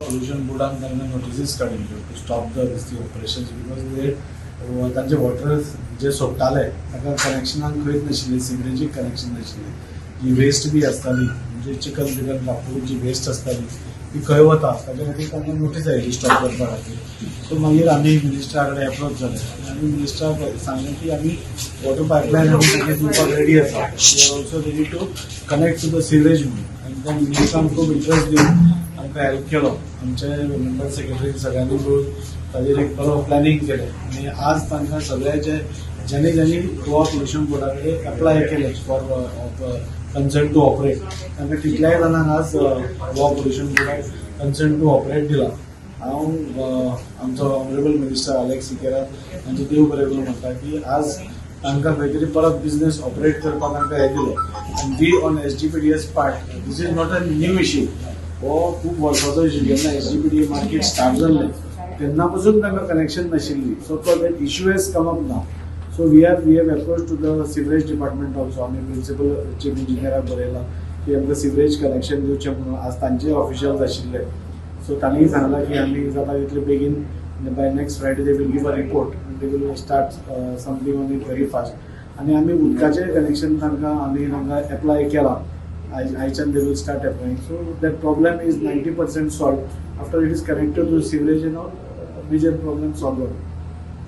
Pollution बोर्डान तांकां notices काडिल्ल्यो to stop the this operations because they तांचे वॉटर जे सोडटाले ताका कनेक्शनाक खंयच नाशिल्लें, सिवरेजीक कनेक्शन नाशिल्लें. जी वेस्ट बी आसताली, म्हणजे चिकन बिकन कापून जी वेस्ट आसताली ती खंय वता, ताच्या खातीर तांकां नोटीस आयली स्टॉप करपा खातीर. सो मागीर आमी मिनिस्टरा कडेन एप्रोच जाले आनी आमी मिनिस्टराक सांगलें की आमी वॉटर पायपलायन आमी तांकां दिवपाक रेडी आसा, we are also ready to connect to the sewerage म्हणून. आनी त्या मिनिस्टरान खूब इंट्रस्ट दिवन आमकां हेल्प केलो. आमचे मेंबर सेक्रेटरी सगळ्यांनी मेळून ताजेर एक बरो प्लॅनिंग केलें आनी आज तांकां सगळे जे ज्यांनी ज्यांनी गोवा पोल्युशन बोर्डा कडेन एप्लाय केलें फॉर कन्संट टू ऑपरेट, तांकां तितल्याय जाणांक आज Goa pollution बोर्डाक consent two operate दिला. हांव आमचो ऑनरेबल मिनिस्टर अलेक्स सिकेरा हांचे देव बरें करूं म्हणटा की आज तांकां खंय तरी परत बिझनेस ऑपरेट करपाक तांकां हें दिलें. आनी we on SGPDA's part, this is not a new issue. हो खूब वर्साचो इश्यू. जेन्ना एसजीपीडीए मार्केट स्टार्ट जाल्लें तेन्ना पासून तांकां कनेक्शन नाशिल्ली. So for that issue has come up now, so we have approach to the sewerage department also. आमी प्रिन्सिपल चीफ इंजिनियराक बरयलां की आमकां सिवरेज कनेक्शन दिवचें म्हणून. आज तांचे ऑफिशियल्स आशिल्ले, सो तांणी सांगलां की आमी जाता तितले बेगीन, by next Friday they will give a report and they will start something on it very fast. आनी आमी उदकाचें कनेक्शन तांकां आमी तांकां एप्लाय केलां. आयच्यान they will start applying, so that problem is 90% solve. After it is connected to sewerage and all, major problem solve जाता.